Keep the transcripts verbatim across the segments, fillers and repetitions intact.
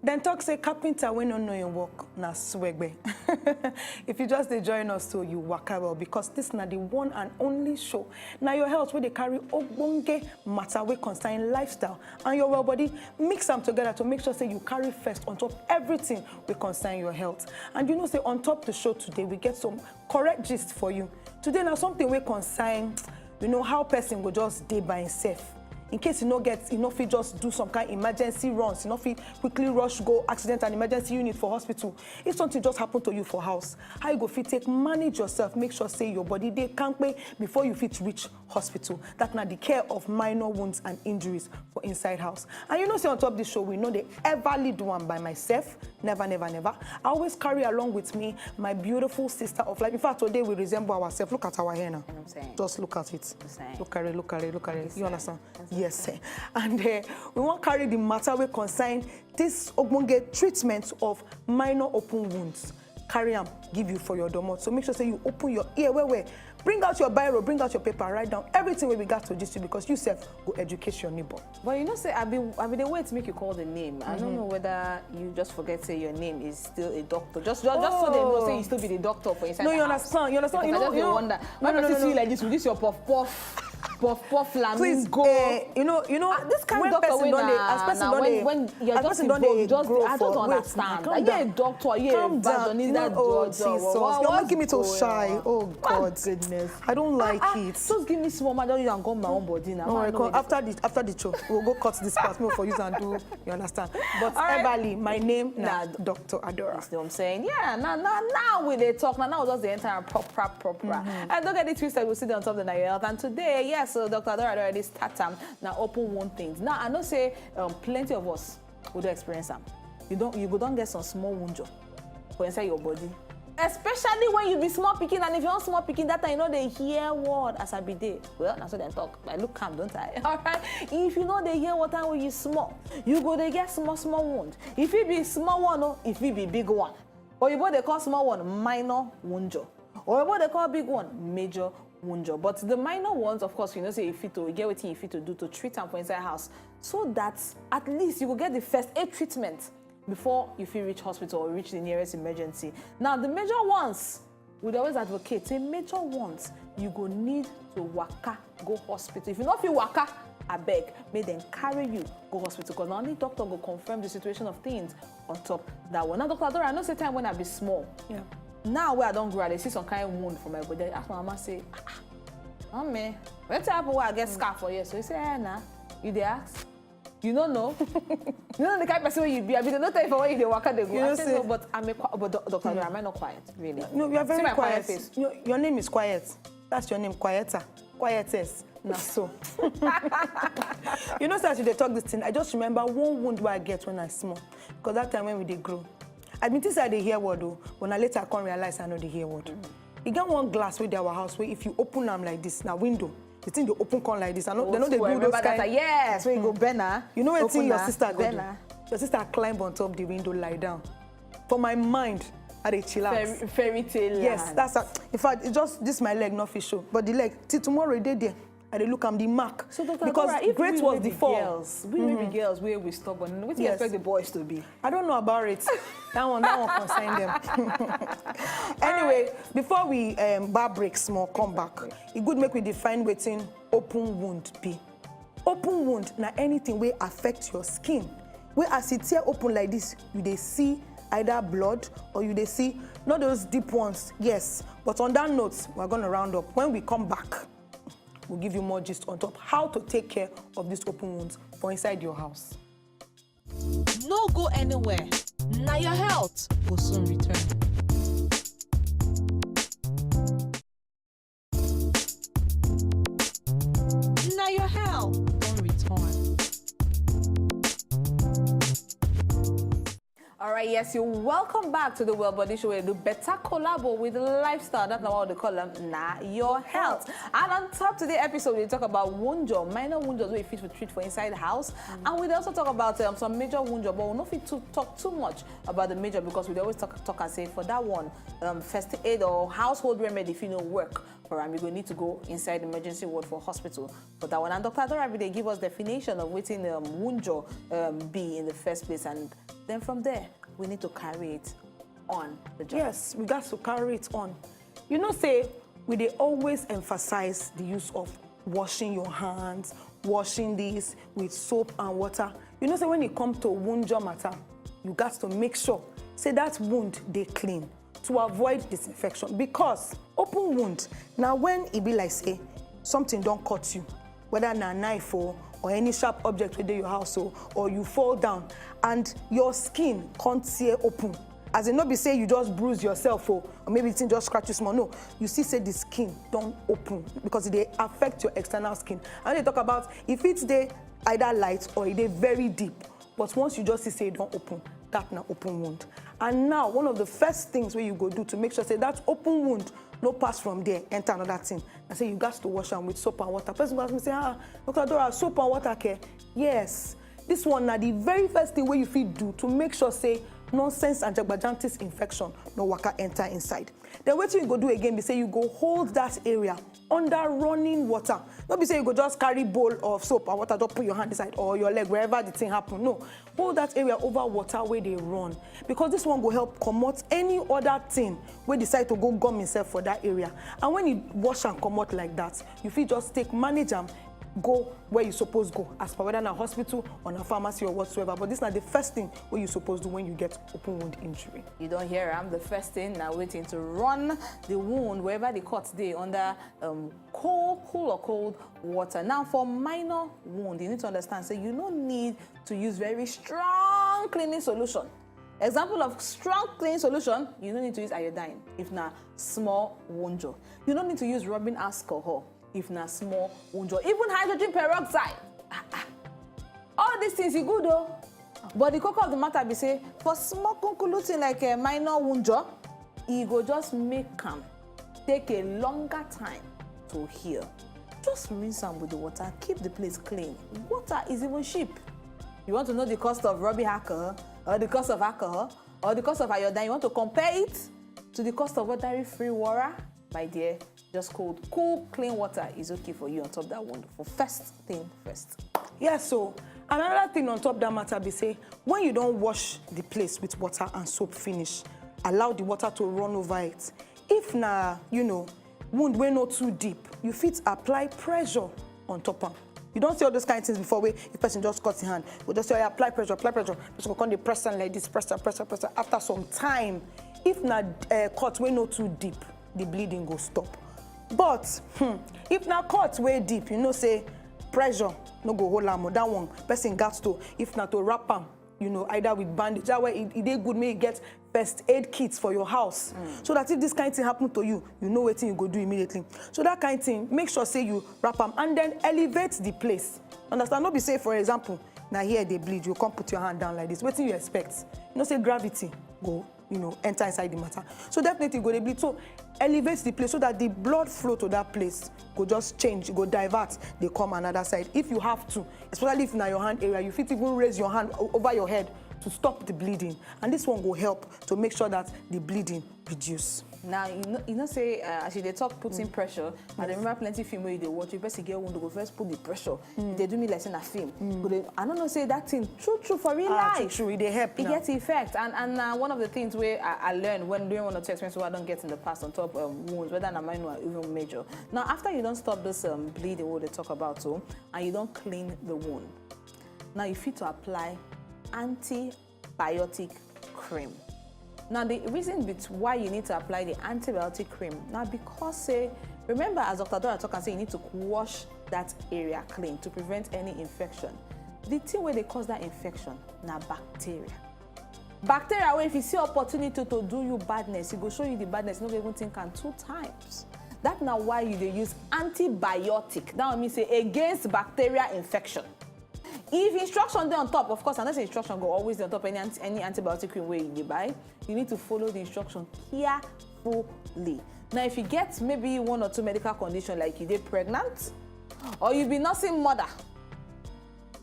Dem talk say carpenter wey no know im work na swegbe. If you just dey join us, so you waka well, because this na the one and only show. Na your health wey dey carry ogbonge matter wey concern lifestyle and your well body, mix am together to make sure say you carry first on top everything wey concern your health. And you know say on top the show today, we get some correct gist for you. Today na something wey concern, you know, how person go just dey by himself. In case you no get, you no fit just do some kind emergency runs, you no fit quickly rush go accident and emergency unit for hospital. If something just happen to you for house, how you go fit take manage yourself, make sure say your body dey kampe before you fit reach hospital. That na the care of minor wounds and injuries for inside house. And you know say on top this show, we no dey ever lead one by myself. Never, never, never. I always carry along with me my beautiful sister of life. In fact, today we resemble ourselves. Look at our hair now. I'm saying. Just look at it. I'm saying. Look at it, look at it, look at it. You Sir. Understand? Yes, Yes. Eh. And uh, we wan carry the matter wey concern this ogbonge treatment of minor open wounds. Carry am, give you for your domot. So make sure say you open your ear well well. Bring out your biro, bring out your paper, write down everything wey we got to gist you, because you sef go educate your neighbor. But you know, say I be I be dey wait make you call the name. I don't know whether you just forget say your name is still a doctor. Just just, just so they know say you still be the doctor for inside No, the you house. Understand? You understand? Because You know, I just you dey know, wonder. No, When no, no, person no, see you no. Like this with this your puff puff, puff puff Please, flamingo. uh, you know, you know, Ah, this kind when of doctor person wey don dey, na- as person na don when- dey, when you're as just person don evolve, dey just- grow I for don't wait, understand. calm Are you a down. Doctor? Are you a Calm down. evangelist? You know, That oh, judge, Jesus. what- You're what's making me to going shy. On? Oh, What God. Goodness. I don't like Ah, ah, it. Just give me small, man. Don't you go on my own body now. No I worry, know come, what after the after the show, we'll go cut this part. Make we for use and do. You understand? But All right. Everly, my name na Nah. Doctor Adora. You know what I'm saying? Yeah, now now now we dey talk. Now now we just dey enter am proper proper. And don't get it twisted. We still dey on top of the Nigerian health. And today, yes, so Doctor Adora already start am. Now open wound things. Now I know say um, plenty of us we don experience am. You don you go don get some small wound for inside your body. Especially when you be small pikin, and if you wan small pikin that time, you no dey hear word as I be dey. Well, na so dem talk. I look calm, don't I? All right. If you no dey hear water when you small, you go dey get small small wound. If it be small one, oh, if it be big one. Oyibo dey call small one minor wunjo. Oyibo dey call big one major wunjo. But the minor ones, of course, you know say you fit to get wetin you fit to do to treat am for inside house, so that at least you go get the first aid treatment before you fit reach hospital or reach the nearest emergency. Now, the major ones, we dey always advocate say major ones, you go need to waka go hospital. If you no fit waka, abeg, make dem carry you go hospital, because na only doctor go confirm the situation of things on top that one. Now, Doctor Adora, I know say time when I be small. Yeah. Now wey I don grow, I dey see some kind wound for my body. I ask my mama say, ah, ah, mommy, wetin happen wey I get scar for here? So he say, eh, na, you dey ask? You no know? You no know the kind person wey you be. I be dey no tell you for where you dey waka dey go. You I know say say- No, but I'm a qui- but doc- Doctor Adora, am I not quiet? Really? No, you are See very my quiet. Quiet face. Your, your name is Quiet. That's your name, Quieta. Quietest. Na so. You know, say as you dey talk this thing, I just remember one wound wey I get when I small. Because that time when we dey grow, I been think say I dey hear word o, but na later I come realize I no dey hear word. E get one glass wey dey our house wey if you open am like this, na window. The thing dey open come like this. I no, they no dey Old school, I do those remember that kind. Time. Yes, when you go bend her. You know wetin Open your her, sister go bend do? Her. Your sister climb on top the window, lie down. For my mind, I dey chillax. Fairy, fairy tale Yes, land. That's a, in fact, it just this my leg not fit show, but the leg till tomorrow e dey there. I dey look am the mark. So, Doctor Because Adora, if great we was wey the be fall. Girls, we wey be girls, we we stubborn. Wetin you Yes. Expect the boys to be? I don't know about it. That one, that one concern them. Anyway, before we um, bar break small, come back. E good make we define wetin open wound be. Open wound na anything wey affect your skin. Wey as e tear open like this, you dey see either blood or you dey see not those deep ones. Yes, but on that note, we're gonna round up. When we come back, we'll give you more gist on top how to take care of these open wounds for inside your house. No go anywhere. Na your health go soon return. Na your health don return. All right, yes, you welcome back to the Well Body Show. We do better collabo with lifestyle. That's not what they call them. Nah, your health. And on top today episode, we talk about wunjo, minor wunjo we fit to treat for inside the house, and we also talk about um, some major wunjo. But we no fit to talk too much about the major because we always talk talk and say for that one, um, first aid or household remedy if you no work for am, you go need to go inside emergency ward for hospital for that one. And Doctor Adora be dey give us definition of wetin um, wunjo um, be in the first place and Then from there, we need to carry it on the job. Yes, we got to carry it on. You know, say we dey always emphasize the use of washing your hands, washing this with soap and water. You know, say when it comes to wound matter, you got to make sure say that wound dey clean to avoid disinfection, because open wound na when e be like say something don cut you, whether na knife o, or any sharp object wey dey your house o, or you fall down and your skin come tear open. As in, no be say you just bruise yourself o, or maybe the thing just scratch you small. No, you see say the skin don open because e dey affect your external skin. And they talk about if it's dey either light or e dey very deep. But once you just see say e don open, that na open wound. And now, one of the first things wey you go do to make sure say that open wound no pass from there enter another thing, na say you gats to wash am with soap and water. Person go ask me say, "Ah, Doctor Dora, soap and water care?" Yes. This one na the very first thing wey you fit do to make sure say nonsense and jagbajantis infection no waka enter inside. Then wetin you go do again be say you go hold that area under running water. No be say you go just carry bowl of soap and water, just put your hand inside or your leg, wherever the thing happen. No, hold that area over water wey dey run, because this one go help comot any other thing wey decide to go gum himself for that area. And when you wash am comot like that, you fit just take manage am, go where you suppose go, as per whether na hospital or na pharmacy or whatsoever. But this na the first thing wey you suppose do when you get open wound injury. You don hear am. The first thing na wetin? To run the wound wherever the cut dey under um, cool, cool or cold water. Now, for minor wound, you need to understand say you no need to use very strong cleaning solution. Example of strong cleaning solution, you no need to use iodine if na small wunjo. You no need to use rubbing alcohol if na small wunjo. Even hydrogen peroxide. Ah, ah. All these things, e good o. But the koko of the matter be say, for small kunkulu thing like a minor wunjo, e go just make am take a longer time to heal. Just rinse am with the water, keep the place clean. Water is even cheap. You want to know the cost of rubbing alcohol, or the cost of alcohol, or the cost of iodine? You want to compare it to the cost of ordinary free water? My dear, just cold, cool, clean water is okay for you on top that wound. For first thing first. Yes, so another thing on top that matter be say, when you don wash the place with water and soap finish, allow the water to run over it. If na, you know, wound wey no too deep, you fit apply pressure on top am. You don see all those kind of things before, wey if person just cut him hand, go just say, "Oh, yeah, apply pressure, apply pressure." Person go come dey press am like this, press am, press am, press am. After some time, if na uh, cut wey no too deep, the bleeding go stop. But hmm, if na cut wey deep, you know say pressure no go hold am o. That one, person gats to, if na to wrap am, you know, either with bandage, that way e, e dey good make you get first aid kits for your house, so that if this kind thing happen to you, you know wetin you go do immediately. So that kind thing, make sure say you wrap am and then elevate the place. Understand? No be say, for example, na here dey bleed, you come put your hand down like this. Wetin you expect? You know say gravity go, you know, enter inside the matter. So definitely e go dey bleed. So elevate the place so that the blood flow to that place go just change, go divert, dey come another side. If you have to, especially if na your hand area, you fit even raise your hand o- over your head to stop the bleeding. And this one go help to make sure that the bleeding reduce. Now, you know, you know say, uh, as you dey talk, putting pressure, I dey remember plenty film wey you dey watch, if person get wound, go first put the pressure. E dey do me like say na film. But then, I no know say that thing true, true for real Ah, true, life. True, e dey help E now. Get effect, and and uh, one of the things wey I, I learned when doing one or two experiments wey I don get in the past on top um, wounds, whether na minor or even major. Now, after you don stop this um, bleeding wey we dey talk about, so, and you don clean the wound, now you fit to apply antibiotic cream. Now, the reason bet- why you need to apply the antibiotic cream now because say, remember, as Doctor Dora talk and say, you need to wash that area clean to prevent any infection. The thing wey dey cause that infection na bacteria. Bacteria wey, if you see opportunity to do you badness, e go show you the badness, you no go even think am two times. That na why you dey use antibiotic. That one mean say against bacterial infection. If instruction dey on top, of course, I know say instruction go always dey on top any anti- any antibiotic cream wey you dey buy. You need to follow the instruction carefully. Now, if you get maybe one or two medical condition, like you dey pregnant, or you be nursing mother,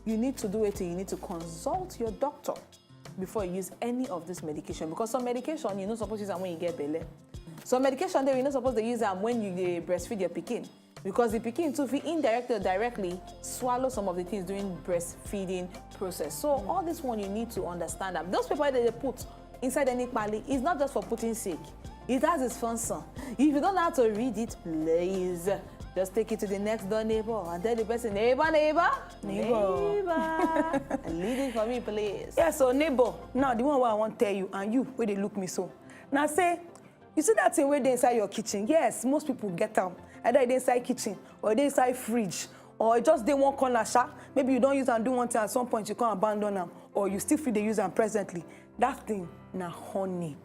you need to do wetin? You need to consult your doctor before you use any of this medication, because some medication you no suppose use am when you get belle. Some medication dey, you no suppose dey use am when you dey breastfeed your pikin. because the pikin too fit indirectly or directly swallow some of the things during breastfeeding process. So all this one, you need to understand that those paper that they put inside any pali is not just for putting sake. It has its function. If you don't know how to read it, please just take it to the next door neighbor and tell the person, "Neighbor, neighbor, Neighbor. Neighbor." Lead it for me, please. Yeah, so neighbor, now the one wey I wan tell you and you wey dey look me so. Na say, you see that thing wey dey inside your kitchen? Yes, most people get am. Either e dey inside kitchen, or e dey inside fridge, or e just dey one corner sha. Maybe you don use am do one thing, at some point you come abandon am, or you still fit dey use am presently. That thing na honey.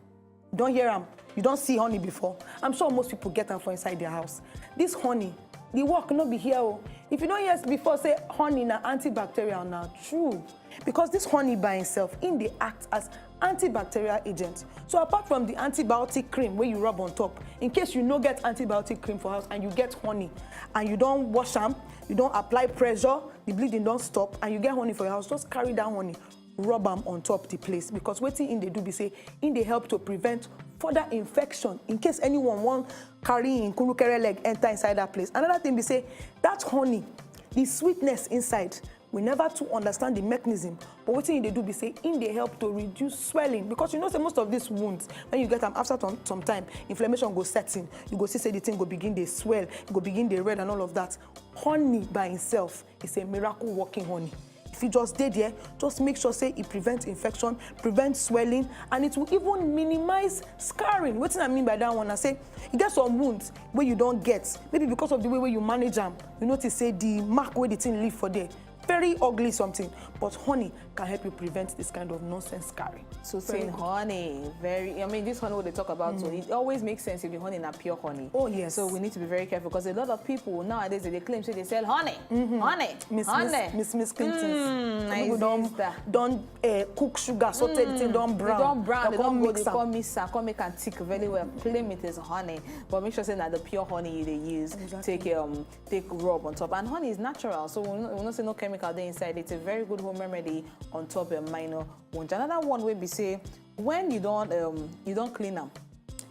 You don hear am? You don see honey before? I'm sure most people get am for inside their house. This honey, the work no be here o. If you don hear before say honey na antibacterial, na true. Because this honey by itself, im dey act as antibacterial agent. So apart from the antibiotic cream wey you rub on top, in case you no get antibiotic cream for house and you get honey and you don wash am, you don apply pressure, the bleeding don stop and you get honey for your house, just carry that honey, rub am on top the place, because wetin im dey do be say im dey help to prevent further infection in case anyone wan carry im kurukere leg enter inside that place. Another thing be say that honey, the sweetness inside, we never too understand the mechanism, but wetin e dey do be say im dey help to reduce swelling, because you know say most of these wounds, when you get am after some, some time, inflammation go set in. You go see say the thing go begin dey swell, e go begin dey red and all of that. Honey by itself is a miracle working honey. If you just dey there, just make sure say e prevent infection, prevent swelling, and it will even minimize scarring. Wetin I mean by that one na say, you get some wounds wey you don get, maybe because of the way wey you manage am, you notice say the mark wey the thing leave for there, very ugly something, but honey can help you prevent this kind of nonsense scarring. So saying honey, very, I mean, this honey wey they talk about, so it always makes sense if the honey na pure honey. Oh, yes. So we need to be very careful, because a lot of people nowadays, they claim say they sell honey. Honey. Miss, Honey. Miss, Miss, Miss Clinton's. Mm, Some my people don, sister. don uh, cook sugar, so take the thing don brown. They don't brown. They Dem come don't go. mix They am. Come mix am. Come make am thick very well. Claim it is honey, but make sure say na the pure honey you dey use. Exactly. Take um take rub on top. And honey is natural, so we know, we know say no chemical dey inside. It's a very good home remedy on top a minor wound. Another one wey be say, when you don um you don clean am,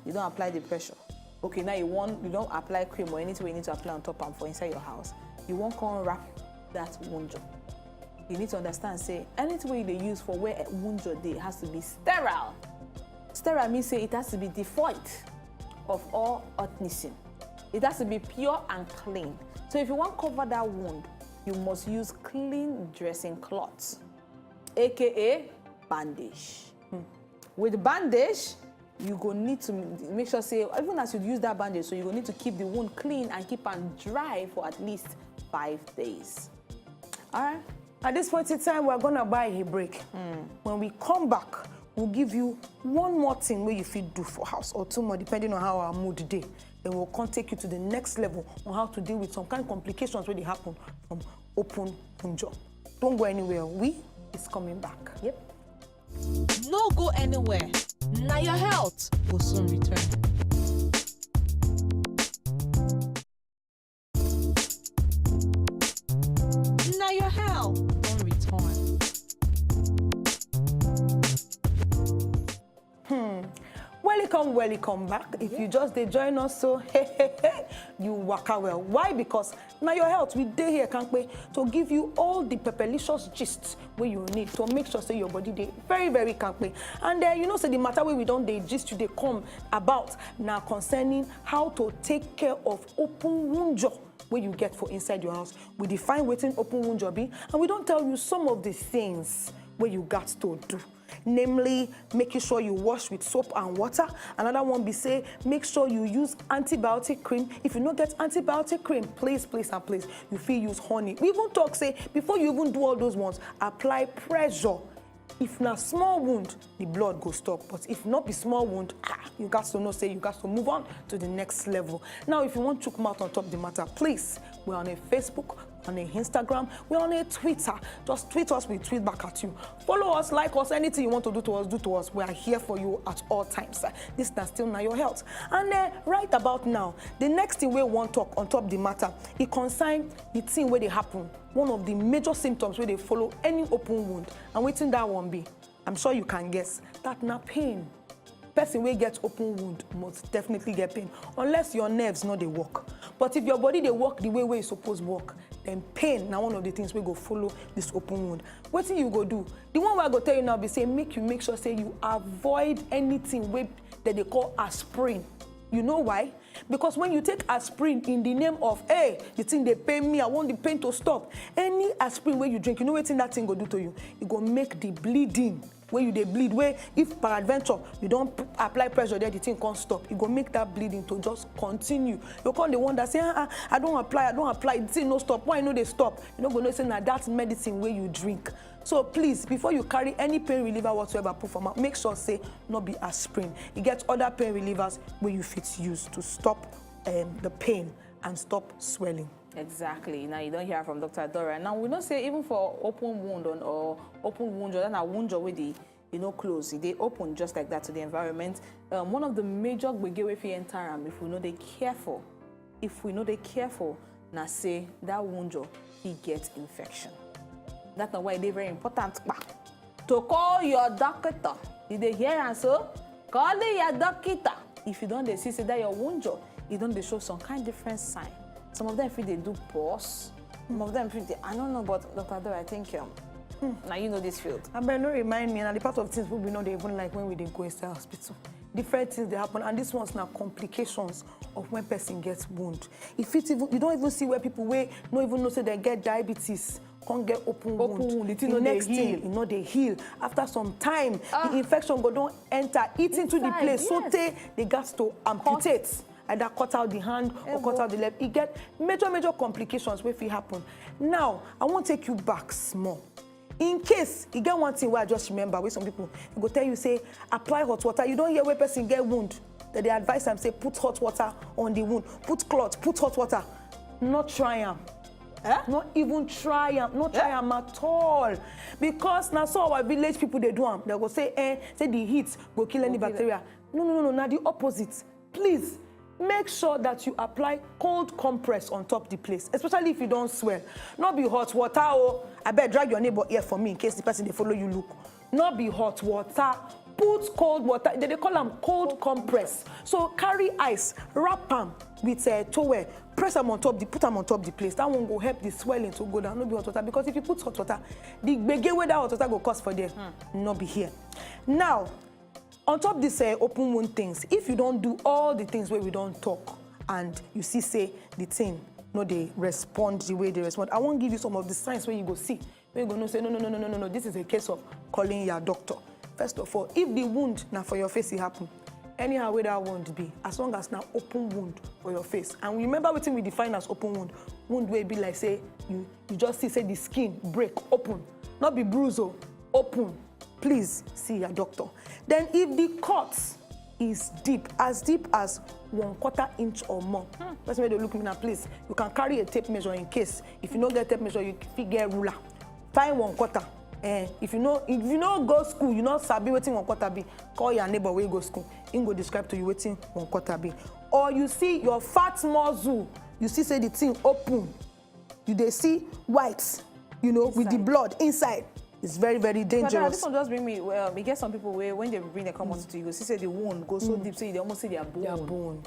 you don apply the pressure. Okay, now you wan, you don apply cream or anything wey you need to apply on top am for inside your house. You wan come wrap that wound job. You need to understand say anything wey you dey use for where wound job dey has to be sterile. Sterile mean say it has to be devoid of all organism. It has to be pure and clean. So if you wan cover that wound, you must use clean dressing cloth, aka bandage. With bandage, you go need to make sure say, even as you use that bandage, so you go need to keep the wound clean and keep am dry for at least five days. All right. At this point in time, we're gonna buy a break. When we come back, we'll give you one more thing where you fit do for house, or two more, depending on how our mood dey. Then we'll come take you to the next level on how to deal with some kind of complications wey dey happen from open wound job. Don't go anywhere. We is coming back. Yep. No go anywhere. Na your health go soon return. Na your health don return. Welcome, welcome back. If you just dey join us, so you waka well. Why? Because na your health we dey here kampe to give you all the pepelicious gist wey you need to make sure say your body dey very, very kampe. And uh, you know say the matter wey we don dey gist you dey come about na concerning how to take care of open wound job wey you get for inside your house. We define wetin open wound job be, and we don tell you some of the things wey you gat to do. Namely, making sure you wash with soap and water. Another one be say, make sure you use antibiotic cream. If you no get antibiotic cream, please, please, and please, you fit use honey. We even talk say, before you even do all those ones, apply pressure. If na small wound, the blood go stop. But if not be small wound, ah, you got to know say you got to move on to the next level. Now, if you want chook mouth on top the matter, please, we're on a Facebook, on a Instagram, we're on a Twitter. Just tweet us, we tweet back at you. Follow us, like us, anything you want to do to us, do to us. We are here for you at all times. This na still na your health. And uh, right about now, the next thing we want talk on top the matter, it concern the thing where they happen. One of the major symptoms where they follow any open wound. And waiting that one be, I'm sure you can guess, that na pain. Person wey get open wound must definitely get pain, unless your nerves no dey work. But if your body dey work the way wey e suppose work, then pain na one of the things wey go follow this open wound. Wetin you go do? The one wey I go tell you now be say make you make sure say you avoid anything wey dem dey call aspirin. You know why? Because when you take aspirin in the name of, "Hey, the thing dey pain me, I want the pain to stop," any aspirin wey you drink, you know wetin that thing go do to you? E go make the bleeding wey you dey bleed, wey if peradventure you don p- apply pressure there, the thing come stop, e go make that bleeding to just continue. You come dey wonder say, "Ah, ah, I don apply, I don apply, the thing no stop. Why e no dey stop?" You no go know say na that medicine wey you drink. So please, before you carry any pain reliever whatsoever put for mouth, make sure say no be aspirin. E get other pain relievers wey you fit use to stop um, the pain and stop swelling. Exactly. Now you don hear from Doctor Dora. Now we know say even for open wound on or open wound, or na wound wey dey, you know, close, e dey open just like that to the environment. Um, one of the major gbege wey fit enter am if we no dey careful, if we no dey careful, na say that wound fit get infection. That's na why e dey very important, kpa, to call your doctor. You dey hear am so? Call your doctor. If you don dey see say that your wound, e don dey show some kind different sign. Some of them fit dey do pus. Some of them fit dey, I don't know, but Doctor Dora, I think um, now you know this field. Abeg, no remind me, na the part of things wey we no dey even like when we dey go inside hospital. Different things dey happen, and this ones na complications of when person gets wound. E fit even, you don even see where people wey no even know say dem get diabetes come get open wound. Open wound, the thing no dey heal. The next thing, e no dey heal. After some time, the infection go don enter, eat into the place, so tey they gats to amputate, either cut out the hand or cut out the leg. E get major, major complications wey fit happen. Now, I wan take you back small. In case, e get one thing wey I just remember, wey some people go tell you say, "Apply hot water." You don hear where person get wound, dem dey advise am say, "Put hot water on the wound, put cloth, put hot water." Not try am. Eh? Not even try am. Not try am at all. Because na so our village people dey do am. Dem go say, "Eh, say the heat go kill any bacteria." No, no, no, no. Na the opposite. Please make sure that you apply cold compress on top the place, especially if you don swell. No be hot water o. Abeg, drag your neighbor ear for me in case the person dey follow you look. No be hot water. Put cold water. Dem dey call am cold compress. So carry ice, wrap am with a towel, press am on top the, put am on top the place. That one go help the swelling to go down. No be hot water, because if you put hot water, the gbege wey that hot water go cause for there, no be here. Now, on top this uh, open wound things, if you don do all the things wey we don talk and you see say the thing no dey respond the way e dey respond, I wan give you some of the signs wey you go see, wey you go know say, "No, no, no, no, no, no, no, this is a case of calling your doctor." First of all, if the wound na for your face e happen, anyhow wey that wound be, as long as na open wound for your face, and remember wetin we define as open wound, wound wey be like say you, you just see say the skin break open, no be bruise o, open, please see your doctor. Then if the cut is deep, as deep as one quarter inch or more, person wey dey look me now, please, you can carry a tape measure in case. If you no get tape measure, you fit get ruler. Find one quarter. Eh, if you no, if you no go school, you no sabi wetin one quarter be, call your neighbor wey go school. He go describe to you wetin one quarter be. Or you see your fat muscle, you see say the thing open, you dey see white, you know, with the blood inside. It's very, very dangerous. But this one just bring me, well, e get some people wey, when they bring the come hospital, you go see say the wound go so deep, say you dey almost see their bone. Their bone.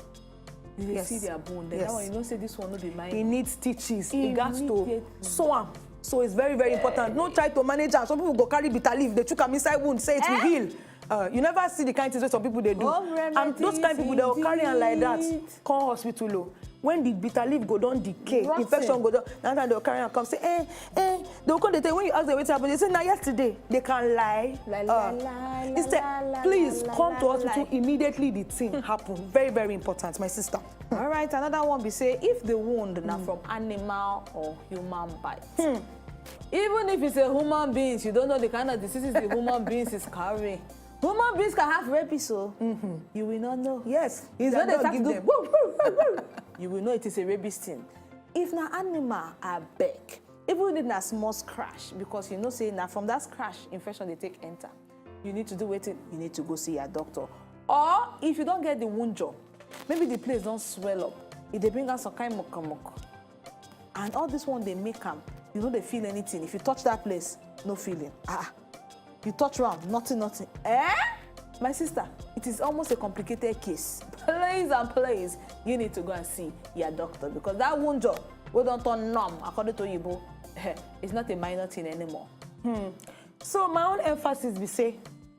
You dey see their bone. Then that one, you know say this one no be mine. E need stitches. E gats to sew am. So it's very, very important. No try to manage am. Some people go carry bitter leaf, they chook am inside wound, say it will heal. Uh, you never see the kind things wey some people dey do. And those kind people, they will carry am like that, come hospital o. When the bitter leaf go don decay, infection go don, na that time they will carry am come say, "Eh, eh." They will come dey tell you, when you ask them wetin happen, they say, "Na yesterday." They can lie. Lie, lie, lie, lie, lie, lie. Instead, please come to hospital immediately the thing happen. Very, very important, my sister. All right, another one be say, if the wound na from animal or human bite. Even if it's a human being, you don't know the kind of diseases the human beings is carrying. Human beings can have rabies, so you will not know. Yes, it's when they start to do woo, woo, woo, woo. You will know it is a rabies thing. If na animal, abeg, even if na small scratch, because you know say na from that scratch infection dey take enter, you need to do wetin? You need to go see your doctor. Or if you don get the wound, maybe the place don swell up, e dey bring out some kind mokomoko. And all this one dey make am, you no dey feel anything. If you touch that place, no feeling. Ah, you touch am, nothing, nothing. Eh? My sister, it is almost a complicated case. Please and please, you need to go and see your doctor, because that wound job wey don turn numb, according to Oyibo, it's not a minor thing anymore. Hmm. So my own emphasis be say,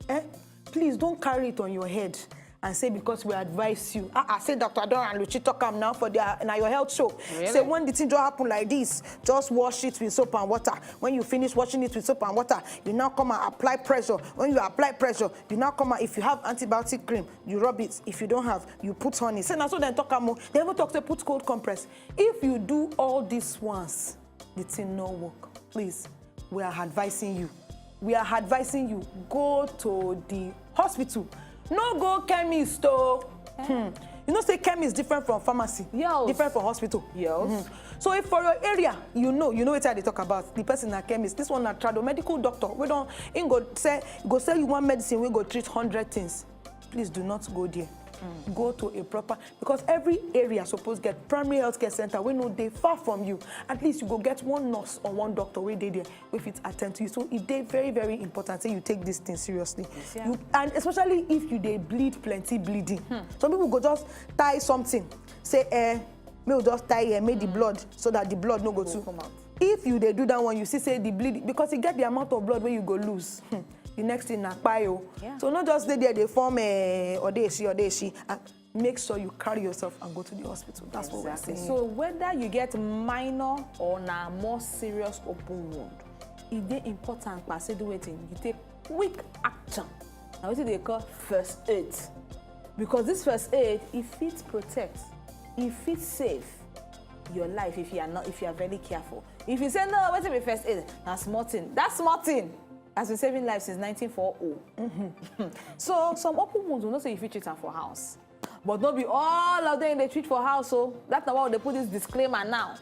eh, please don't carry it on your head and say because we advise you. Ah, I say Doctor Dora and Luchi talk am now for their, na your health show. Really? Say when the thing just happen like this, just wash it with soap and water. When you finish washing it with soap and water, you now come and apply pressure. When you apply pressure, you now come and, if you have antibiotic cream, you rub it. If you don't have, you put honey. Say na so dem talk am o. They even talk say put cold compress. If you do all this once, the thing no work. Please, we are advising you. We are advising you, go to the hospital. No go chemist o. Hmm. You know say chemist different from pharmacy, yes, different from hospital. Yes. Hmm. So if for your area, you know, you know wetin I dey talk about. The person na chemist. This one na trado medical doctor. We don, im go say, go sell you one medicine wey go treat hundred things. Please do not go there. Mm. Go to a proper, because every area suppose get primary healthcare center wey no dey far from you. At least you go get one nurse or one doctor wey dey there wey fit attend to you. So e dey very, very important say you take this thing seriously. Yes, yeah. You, and especially if you dey bleed plenty bleeding. Hmm. Some people go just tie something, say, eh, make we just tie here, make the blood, so that the blood no go too come out. If you dey do that one, you see say the bleed, because e get the amount of blood wey you go lose. Hmm. The next thing na kpai o. Yeah. So no just dey there dey form, eh, odeshi, odeshi. And make sure you carry yourself and go to the hospital. That's what we're saying. Exactly. So whether you get minor or na more serious open wound, e dey important pa say do wetin, you take quick action. Na wetin dey call first aid. Because this first aid, e fit protect, e fit save your life if you are not, if you are very careful. If you say, "No, wetin be first aid? Na small thing." That small thing has been saving lives since nineteen forty. Mm-hmm. So some open wounds, we know say you fit treat am for house. But no be all of them dey treat for house o. That's na why we dey put this disclaimer now.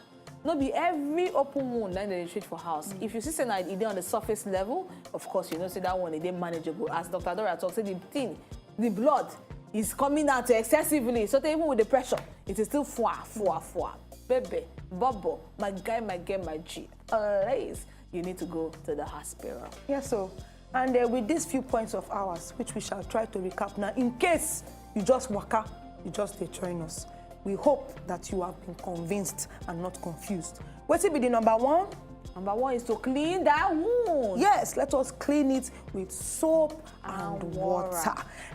No be every open wound na dem dey treat for house. Mm. If you see say na e dey on the surface level, of course, you know say that one e dey manageable. As Doctor Dora talk, say the thing, the blood is coming out excessively. So even with the pressure, it is still fua, fua, fua. Baby, bubble, my guy, my girl, my G. Always, you need to go to the hospital. Yes, so, and, uh, with these few points of ours, which we shall try to recap now, in case you just waka, you just dey join us, we hope that you have been convinced and not confused. Wetin be the number one? Number one is to clean that wound. Yes, let us clean it with soap and water.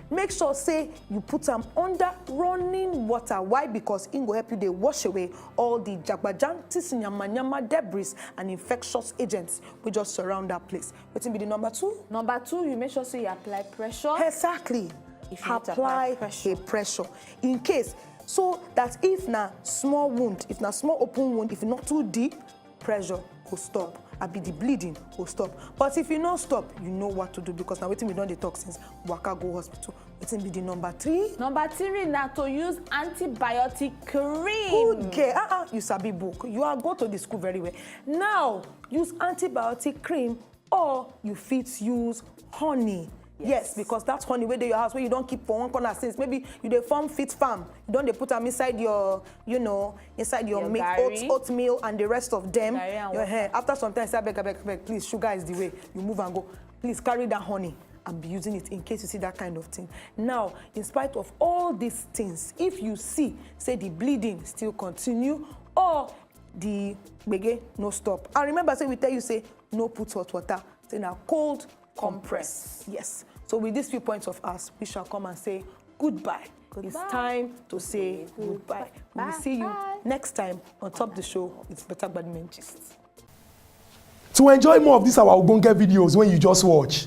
Make sure say you put am under running water. Why? Because e go help you dey wash away all the jagbajantis, nyama nyama, debris and infectious agents wey just surround that place. Wetin be the number two? Number two, you make sure say you apply pressure. Exactly. If you need to apply pressure. Apply a pressure in case, so that if na small wound, if na small open wound, if not too deep, pressure go stop, abi the bleeding go stop. But if e no stop, you know what to do, because na wetin we don dey talk since, waka go hospital. Wetin be the number three? Number three na to use antibiotic cream. Good girl. Ah, ah, you sabi book. You are go to the school very well. Now, use antibiotic cream, or you fit use honey. Yes. Yes, because that honey wey dey your house, wey you don keep for one corner since, maybe you dey form fit farm, you don dey put am inside your, you know, inside your milk, oat-, oatmeal and the rest of them. Your hair. After some time, say, "Abeg, abeg, abeg, please, sugar is the way." You move and go. Please carry that honey and be using it in case you see that kind of thing. Now, in spite of all these things, if you see say the bleeding still continue or the gbege no stop, and remember say we tell you say no put hot water, say na cold compress. Yes. So with these few points of ours, we shall come and say goodbye. Goodbye. It's time to say goodbye. We will see you next time on top the show with better Badman gist. To enjoy more of these our ogbonge videos wey you just watch,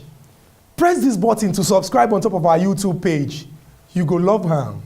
press this button to subscribe on top of our YouTube page. You go love am.